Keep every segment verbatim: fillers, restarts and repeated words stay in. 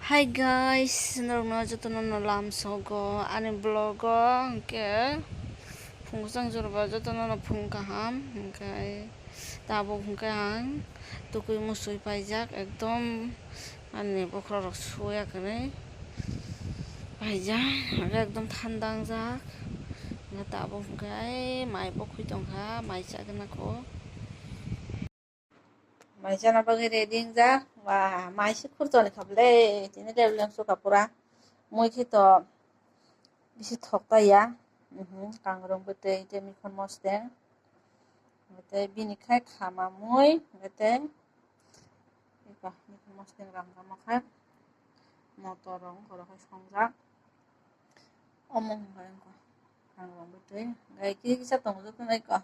Hi guys, norokno jotono no lamsogo ani vlog o, hwnkhe phung swkang jora ba jotono no phung kaham, hwnkhe tabuk hwnkhe ang tukui musui paijak, ekdom ani bokhorok suya kwrwi paijak, hwnkhe ekdom thanda wngjak, hwnkhe tabuk hwnkhe ai mai bo khwi tongkha, mai chagwi nangkho. Mai chana bagwi ready wngjak. Ba, mai se khurchoni kha bwle. Tini leblem suka pura. Mui khe to bisi thok ta ya. Mhm, kangrong bwtwi tei mikhon mosteng. Tei bini khai khama mui, tei eba mikhon mosteng rang rama khai motor rok oro khai songjak. Omo hwnba wngkha kangrong bwtwi. Hwnkhe kisa tongo joto naikha.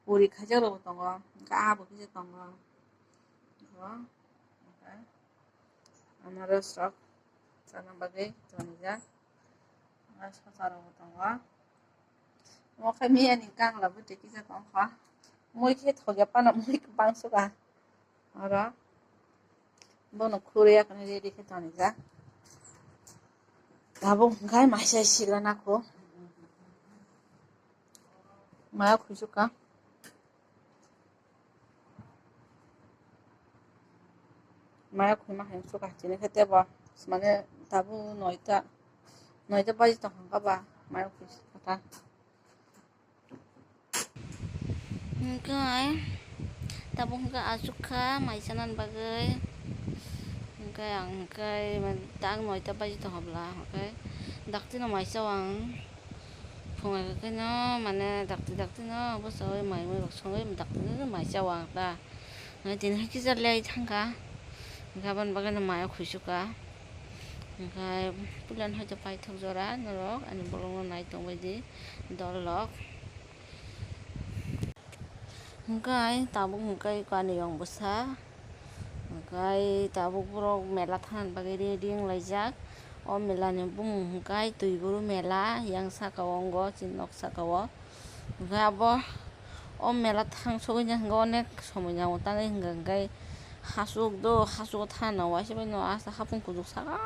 Puri khaijak rokbo tongo. Hwnkhe abo kisa tongo. Abo hwnkhe anaros rok chana bagwi tonijak. Hwnkhe sosa rokbo tongo. Omo khe miyani kangla bwtwi kisa tongkha. Mui khe thokya phano mui kwbang suka. Oro bono khurwi ready khe tonijak. Tabuk hwnkhe maisa sigra nangkho. Maya khwi suka. Maya khwi ma hai suka chini khe tebo. Mane tabuk noita, noita baji tongkha ba maya khwi suka ta. Hwnkhe tabuk hwnkhe achuk kha mai chanani bagwi. Hwnkhe ang hwnkhe tak noita baji tongkha bwla, hwnkhe daktino mai chao ang. Phungai khe no mane dakti daktino bwsai mai mui rok songwi daktino mai chao ang ta. Hwnkhe tini hai kisa late thangkha. Hwnkhe aboni bagwino mai o khwi suka. Hwnkhe puila no hai to paithak jora norok ani vlog no nai tongbai di dol rok. Hwnkhe tabuk hwnkhe kaniyong bwsa, hwnkhe tabuk borok mela thangna bagwi ready wnglaijak. O mela ni bumung hwnkhe Twiguru mela, yang saka o wngo chini nok saka o. Hwnkhe abo o mela thang sogwi hwnkhe onek somoi nango, tamni hwnkhe hachuk do, hachuk o thangna waisa bai no asa hapung kuchuk saka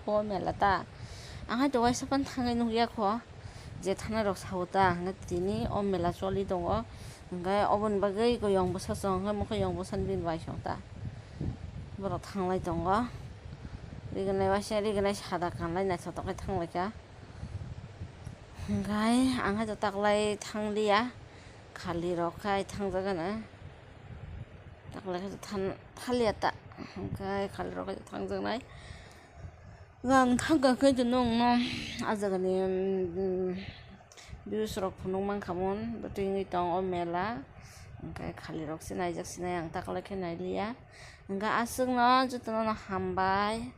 pho mela ta. Ang hai to waisa phano thangwi nukya kho. Je thanai rok sao ta hwnkhe tini o mela choli tongo, hwnkhe oboni bagwi koi yong bwsa chwng hwnkhe mokhe yong bwsa ni bini bai chwng ta borok thanglai tongo. Rignai waisa rignai sada kanlai naithotok khe thanglaikha, hwnkhe ang hai to taklai thangliya, khali rok khai thangjagana, taklai khai to than-, thaliya ta, hwnkhe khali rok khai to thangjaknai. Ang thangkha khe to nwng no ah jagani, mm, views rok phunuk mankha mun, bwtwi wngwi tong o mela, hwnkhe khali rok se naijak sinai ang taklai khe nailiya, hwnkhe aswk no jotono no hambai,